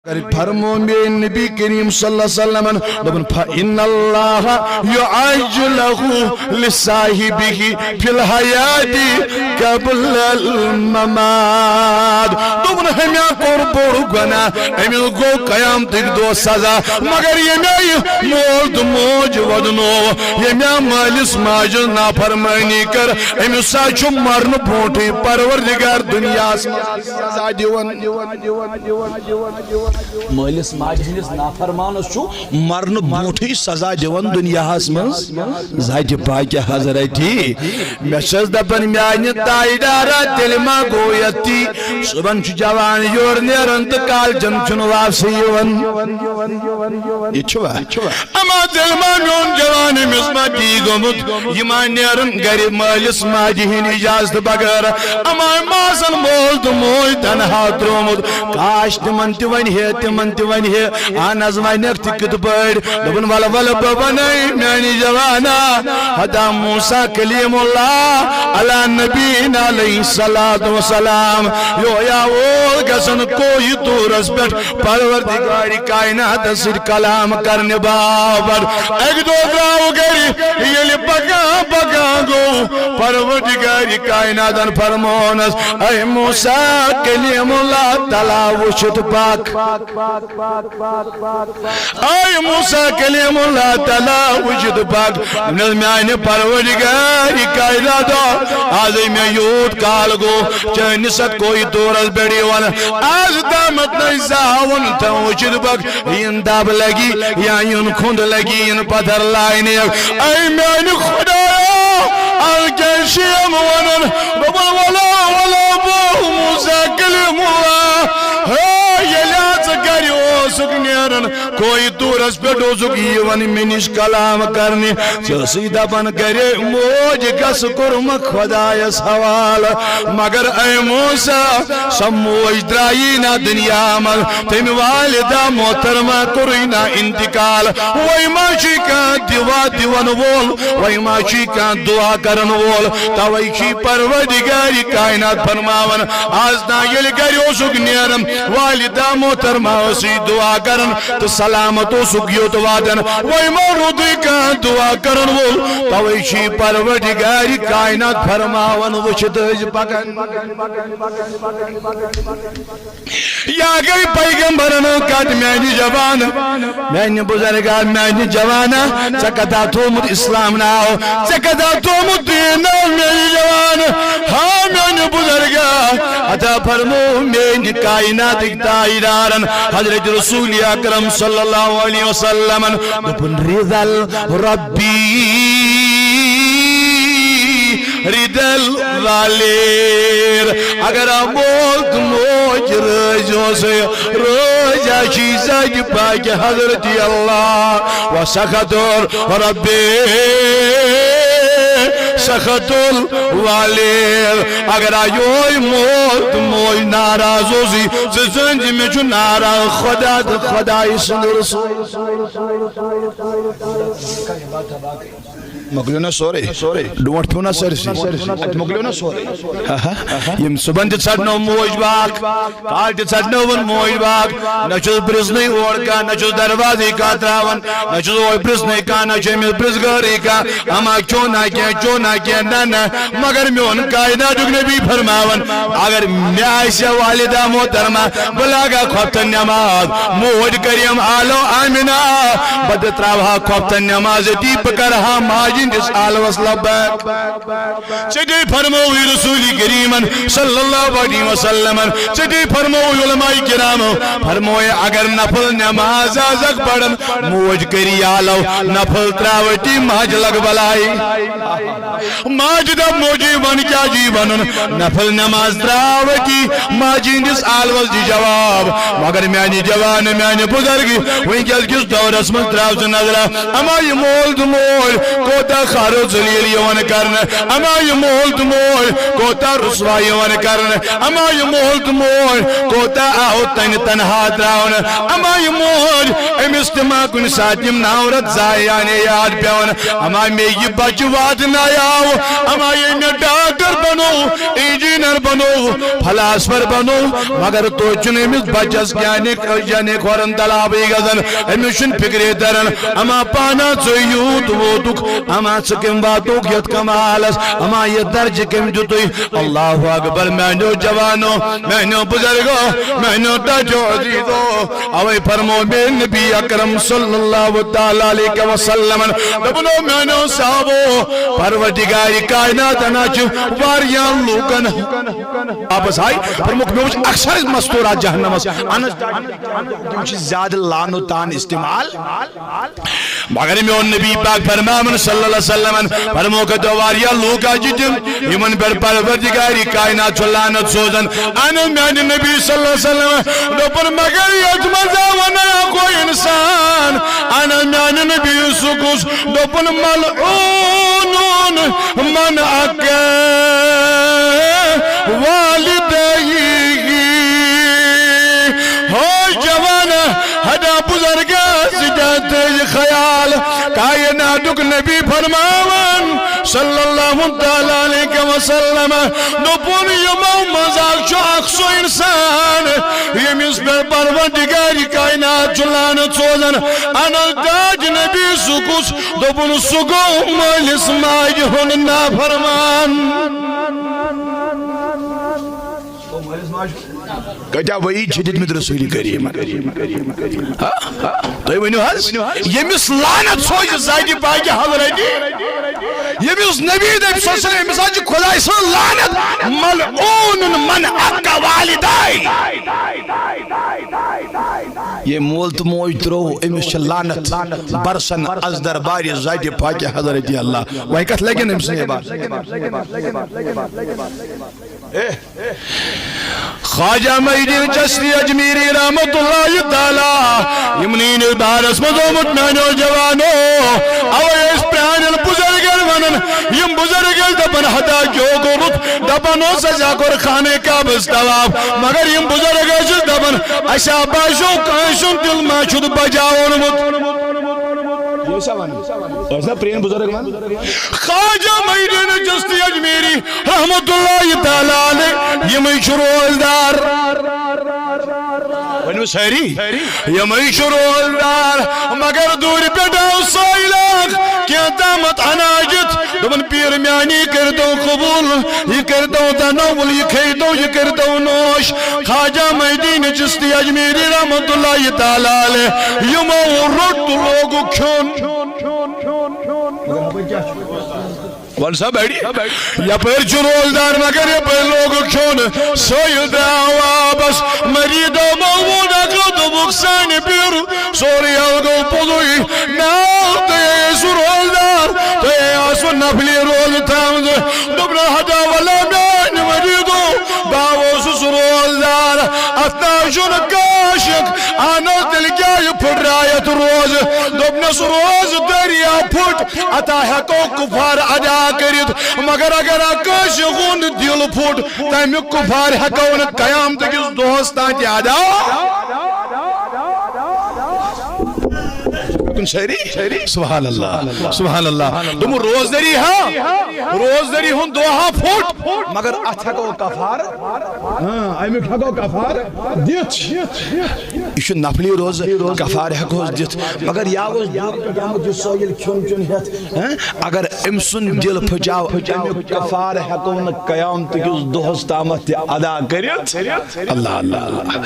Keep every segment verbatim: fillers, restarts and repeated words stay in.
اگر فرمو میٲنۍ نبی کریم صلی اللہ علیہ وسلمن، دوٚپُن، "فإن اللہ یعجلہ لصاحبہ فی الحیات قبل الممات۔" دوٚپُن، ہمیا کوٚر بوٚڑ گۄناہ، أمِس گوٚو قیامتٕکۍ دۄہ سزا، مگر ییٚمہِ آیہِ مول تہٕ موج ودنوو، ییٚمہِ آیہِ مٲلِس ماجہِ نافرمٲنی کٔر، أمِس سا چھُ مرنہٕ برونٹھٕے پروردگار دُنیاہس منٛز سزا دِوان۔ مٲلِس ماجہِ ہٕنٛدِس نافرمانس چھُ مرنہٕ برونٹھٕے سزا دِوان دُنیاہس منٛز۔ ذاتِ پاکہِ حضرتی، مےٚ چھَس دپان میانہِ تاجدارا، تیٚلہِ ما گوٚو یتھ تی؟ صُبحن چھُ جوان یورٕ نیران تہٕ کالچن چھُنہٕ واپسٕے یِوان۔ یہِ چھُوا؟ اما تیٚلہِ ما میون جوان، أمِس ما تی گوٚمُت؟ یہِ ما نیرن گرِ مٲلِس ماجہِ ہٕنٛدِ اجازتہٕ بغٲر؟ اما أمۍ ما آسن مول تہٕ موج تنہا تروومُت؟ کاش تِمن تہِ ونہِ ہے، تِمن تہِ ونہِ ہے۔ اہن حظ، ونٮ۪کھ تہِ کِتھ پٲٹھۍ؟ دوٚپُن، ولہٕ ولہٕ بہٕ ونَے میانہِ جوانا، حضرت موسیٰ کلیم اللہ علی نبینا علیہ الصلوۃ والسلام، یہِ اوس گژھان کوہِ طورس پٮ۪ٹھ پروردگار کائناتس سۭتۍ کلام کرنہِ باپتھ۔ اکہِ دۄہ درٛاو گرِ، ییٚلہِ پکان پکان گوٚو، پروردگار کائناتن فرمونس، اے موسیٰ کلیم اللہ، تلا وٕچھِتھ پکھ۔ اے موسیٰ کلیم اللہ، تلا وٕچھِتھ پکھ۔ نہ میانہِ پروردگار کائنات، آز ہے مےٚ یوٗت کال گوٚو چٲنِس اتھ کوہِ طورس پٮ۪ٹھ یِوان، آز تامتھ نَے زانٛہہ ووٚن تہٕ وٕچھِتھ پکھ، یِن دب لگی یا یِن کھُنٛد لگی، یِن پتھر لاینہِ۔ اے میانہِ خدایا، از کیٛاہ چھِ یِم ونان؟ دوٚپُن، ولا، ولا، بہٕ موسیٰ کلیم اللہ، ہے، ییٚلہِ ژٕ گرِ اوسُکھ نیران، کوہِ طورس پٮ۪ٹھ اوسُکھ یِوان مےٚ نِش کلام کرنہِ، ژٕ ٲسٕے دپان، گرے موج گژھٕ کوٚرمکھ خدایس حوالہٕ۔ مگر اے موسیٰ، سۄ موج درٛایی نہ دُنیا منٛز، تٔمۍ والدہ محترمہ کوٚرُے نہ انتقال۔ وۄنۍ ما چھُے کانٛہہ دِوا دِوان وول؟ وۄنۍ ما چھُے کانٛہہ دُعا کرن وول؟ توے چھُے پروردگار کائنات فرماوان، از تام ییٚلہِ گرِ اوسُکھ نیران، والدہ محترمہ ٲسٕے دُعا کران تہٕ سلامت اوسُکھ یوٚت واتان۔ وۄنۍ ما روٗدُے کانٛہہ دُعا کرن وول؟ توے چھُے پروردگار کائنات فرماوان، وٕچھِتھ ٲسۍ پکان۔ یا گٔے پیغمبرن ہٕنٛز کتھ میانہِ جوان، میانہِ بزرگا، میانہِ جوانا، ژےٚ کتھا تھوٚومُت اسلام ناو، ژےٚ کتھا تھوٚومُت دین ناو میانہِ جوان؟ ہا میانہِ بزرگا، عطا فرمو میانہِ کائناتٕکۍ تاجدارن حضرت رسول اکرم صلی اللہ علیہ وسلمن، دوٚپُن، رضا الربی رضا الوالد۔ اگر آ مول تہٕ موج رٲضۍ اوسُے، رٲضۍ آ چھِ ذاتِ پاکہِ حضرت اللہ۔ و سخط الرب سخط الوالد۔ اگر آ یوہے مول تہٕ موج ناراض اوسُے، ژٕ زٲنۍ زِ مےٚ چھُ ناراض خدا تہٕ خدایہِ سُنٛد رسول۔ مۄکلیو نا سورُے؟ ڈونٛٹھ پیوٚو نا سٲرسٕے؟ اَتہِ مۄکلیو نا سورُے؟ ہا، ہا۔ یِم صُبحن تہِ ژھٹنو موج باغ، کالہٕ تہِ ژھٹنٲوٕن موج باغ۔ نہ چھُس پرٛژھنٕے اورٕ کانٛہہ، نہ چھُس دروازٕے کانٛہہ ترٛاوان، نہ چھُس اورٕ پرٛژھنٕے کانٛہہ، نہ چھُ أمِس پرٛژھ گٲرٕے کانٛہہ، اما کھیوٚو نا کینٛہہ، چیوٚو نا کینٛہہ، نہ، نہ۔ مگر میون کائناتُک نبی فرماوان، اگر مےٚ آسہِ ہا والدہ محترمہ، بہٕ لاگہٕ ہا خۄفتن نٮ۪ماز۔ موج کریم آلو آمنہ، بہٕ تہِ ترٛاوٕ ہا خۄفتن نٮ۪ماز أتی، بہٕ کرٕ ہا ماجہِ ہٕنٛدِس آلوس لبیک۔ ژےٚ تے فرمووُے رسول کریمن صلی اللہ علیہ وسلمن، ژےٚ تے فرمووُے علماء کرامو، فرمووُے اگر نفل نماز آسکھ پران، موج کری آلو نفل تراوتی ماج لگ بلائی۔ ماجہِ دپ موجی ون کیا جی ونن، نفل نماز تراوتی ماجہِ ہندس آلوس دی جواب۔ مگر میانی جوان، میانی بزرگ، ونکس کس دورس منز تراو ژٕ نظرہ، اما یہ مول تہٕ موج کوتاہ خار و ذلیل یِوان کرنہٕ، اما یہِ مول تہٕ موج کوتاہ رسوا یِوان کرنہٕ، اما یہِ مول تہٕ موج کوتاہ آو تنہِ تنہا تراونہٕ، اما یہِ موج أمِس تہِ ما کُنہِ ساتہٕ یِم ناورت زایانے یاد پیوان، اما مےٚ یہِ بچہٕ واتنایاو، اما ییٚمۍ مےٚ ڈاکٹر بنوو، انجینئر بنوو، فلاسفر بنوو، مگر توتہِ چھُنہٕ أمِس بچس یعنی یعنی کھۄرن تلابٕے گژھان، أمِس چھُنہٕ فکرے تران، اما پانہ ژٕ یوٗت ووتُکھ، اما ژٕ کٔمۍ واتُکھ یتھ کمالس، اما یہِ درجہٕ کٔمۍ دیُتُے؟ اللہ اکبر، میانیو جوانو، میانیو بزرگو، میانیو ٹاٹھیو عزیزو، اوے فرمو مےٚ نبی اکرم صلی اللہ تعالی علیہ وسلمن، دوٚپنو میانیو صحابو، پروردگار کائنات انا چھِ واریاہن لوٗکن، واپس آے، فرموکھ مےٚ وٕچھ اکثر مستورات جہنمس، انس تِم چھِ زیادٕ لعنتان استعمال۔ مگر میون نبی پاک فرماوان صلی اللہ علیہ وسلم، فرموکھ تو واریاہ لوٗکھ حظ چھِ تِم، یِمن پٮ۪ٹھ پروردگار کائنات چھُ لعنت سوزان۔ اَنہٕ میانہِ نبی صلی اللہ علیہ وسلم دوٚپُن، مگر یتھ منٛز آو وَنہٕ اکھ انسان، اَنہٕ میانہِ نبی سُہ کُس؟ دوٚپُن، ملعون من اکہ والدیہ۔ ہو جوان، ہدا بزرگ، ژٕ تہِ تھٲیِو خیال، کائناتُک نبی فرماوان صلی اللہ تعالی علیہ وسلم، دوٚپُن، یِمو منٛز اکھ چھُ اکھ سُہ انسان، ییٚمِس پٮ۪ٹھ پروردگار کائنات چھُ لعنت سوزان۔ انس تاج نبی سُہ کُس؟ دوٚپُن، سُہ گوٚو مٲلِس ماجہِ ہُنٛد نافرمان۔ کتیا وعید چھِ دِتمٕتۍ رسول کریم؟ ہا؟ تُہۍ ؤنِو حظ، ییٚمِس لعنت سوزِ ذاتِ پاکہِ حضرتِ، ییٚمِس نبی دٔپۍ صلی اللہ علیہ وسلم، أمِس حظ چھِ خداے سٕنٛز لعنت، ملعون من عق والدی۔ ییٚمۍ مول تہٕ موج ترٛوو، أمِس چھِ لعنت برسن از دربارِ ذاتِ پاکہِ حضرتِ اللہ۔ وۄنۍ کتھ لگن أمۍ سٕنٛدِ عبادت؟ خواجہ محی الدین چشتی اجمیری رحمت اللہ تعالی، یِمنٕے ہٕنٛدِس بارس منٛز آمُت میانیو جوانو، اوے ٲسۍ پرانٮ۪ن بزرگن ونان، یِم بزرگ ٲسۍ دپان، ہتا کیٛاہ گوٚمُت؟ دپان اوس، اسہِ ہا کوٚر خانہ کعبس طواف، مگر یِم بزرگ ٲسۍ دپان، اسہِ ہا باسیو کٲنٛسہِ ہُنٛد دل ما چھُ بجاونمُت۔ یہِ ٲسۍ نا پرٛٲنۍ بزرگ ونان۔ خواجہ محی الدین چشتی اجمیری رحمت اللہ تعالی علیہ، یِمے چھِ روزدار۔ ؤنِو سٲری، یِمے چھِ روزدار۔ مگر دوٗرِ پٮ۪ٹھ آو سٲیِل اکھ، کینٛہہ تامتھ اناجت، دوٚپُن، پیٖر میٛانی، یہِ کٔرۍتو قبوٗل، یہِ کٔرۍتو تناول، یہِ کھیٚیتو، یہِ کٔرۍتو نوش۔ خواجہ محی الدین چشتی اجمیری رحمت اللہ تعالی علیہ، یِمو روٚٹ تہٕ لوگُکھ کھیوٚن۔ وَن سا بڑِ۔ یپٲرۍ چھُ روزدار، مگر یپٲرۍ لوگُکھ کھیوٚن۔ سٲیِل درٛاو واپس۔ مریٖدو ما ووٚن اکھ، دوٚپُکھ، سانہِ پیٖرٕ سورُے حظ گوٚو پوٚزُے۔ ناو تۄہہِ ٲسوٕ روزدار، تۄہہِ آسوٕ نفلی روزٕ تھٲومٕژ۔ دوٚپنَس، ہتا وَلا میٛانہِ مریٖدو، بہٕ ہا اوسُس روزدار۔ اَتھ نہ حظ چھُنہٕ کانٛہہ شک۔ اہن حظ، تیٚلہِ کیٛاہ یہِ پھٕٹرایَتھ روزٕ؟ دوٚپنَس، روزٕ دٲری ہا پھٕٹ، اَتھ ہا ہٮ۪کو کفارٕ ادا کٔرِتھ، مگر اگر ہا کٲنٛسہِ ہُنٛد دِل پھُٹ، تَمیُک کفارٕ ہٮ۪کو نہٕ قیامتہٕ کِس دۄہَس تام تہِ ادا۔ کُن سٲری؟ سبحان اللہ، سبحان اللہ۔ دوٚپُن، روزدٲری ہا، روزدٲری ہُنٛد دۄہ ہا پھوٚٹ، مگر اَتھ ہٮ۪کو کفارٕ، ہاں، اَمیُک ہٮ۪کو کفارٕ دِتھ۔ یہِ چھُ نفلی روزٕ، کفارٕ ہٮ۪کوس دِتھ، مگر یا اوس دوٗرِ پٮ۪ٹھ آمُت یہِ سٲیِل کھیوٚن چیوٚن ہٮ۪تھ، ہاں؟ اگر أمۍ سُنٛد دِل پھٕچاو، اَمیُک کفارٕ ہٮ۪کو نہٕ قیامتہٕ کِس دۄہَس تامَتھ تہِ ادا کٔرِتھ۔ اللہ، اللہ، اللہ۔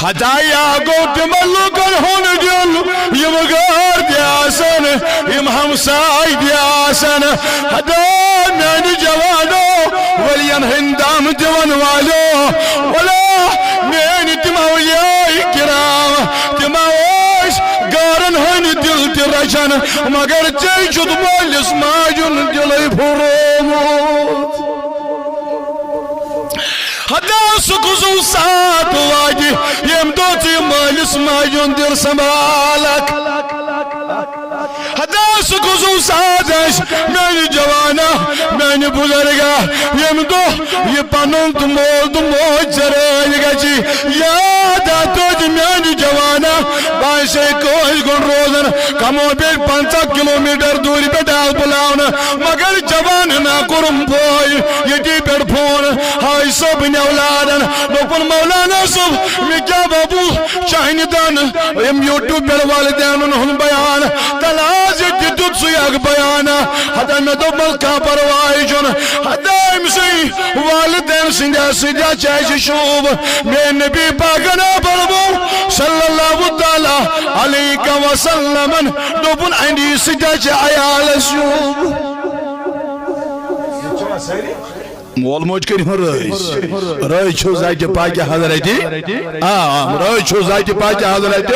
ہتایا گوٚو تِمن لوٗکن ہُنٛد دیُن، یِم غٲر تہِ آسن، یِم ہمساے تہِ آسن۔ ہتا میانہِ جوانو، ولین ہٕنٛدۍ دم دِوان والٮ۪و، ولا میٲنۍ تِم اولیاء کرام، تِم ٲسۍ غٲرن ہٕنٛدۍ دِل تہِ رچھان، مگر ژےٚ چھُتھ مٲلِس ماجہِ ہُنٛد دِلٕے پھُرومُت۔ ہتا سُہ کُس ساتھ واتہِ، ییٚمہِ دۄہ ژٕ مٲلِس ماجہِ ہُنٛد دِل سنبھالکھ۔ ہتا سُہ خصوصات آسہِ میانہِ جوانا، میانہِ بزرگا، ییٚمہِ دۄہ یہِ پنُن تہٕ مول تہٕ موج چرٲے گژھِ۔ یاد آ توتہِ میانہِ جوانا، بہٕ آسے کٲنٛسہِ گۄڈٕ روزان کمو بیش پنژاہ کلومیٹر دوٗرِ پٮ۪ٹھ آس بلاونہٕ، مگر جواننا کوٚرُم بوے ییٚتی پٮ۪ٹھ فون، ہاے صٲبٕنۍ اولادن۔ دوٚپُن، مولانا صٲب، مےٚ کیٛاہ بابو، چانہِ دن یِم YouTube پٮ۪ٹھ والدینن ہُنٛد بیان، تلہٕ حظ ییٚتہِ دیُت ژٕے اکھ بیان۔ ہتا مےٚ دوٚپ، وَلہٕ کانٛہہ پرواے چھُنہٕ، ہتا أمۍ سٕے والدین سٕنٛدِ سۭتۍ چھِ اَسہِ شوٗب۔ میٛٲنۍ نبی پاکن فرموو صلی اللہ تعالیٰ علیہ وسلمن، دوٚپُن، اَمی سۭتۍ چھِ عیالس شوٗب۔ مول موج کٔرِو رٲضۍ۔ رٲضۍ چھُو ذاتِ پاکہِ حضرتِ۔ آ، آ، رٲضۍ چھُو ذاتِ پاکہِ حضرتِ۔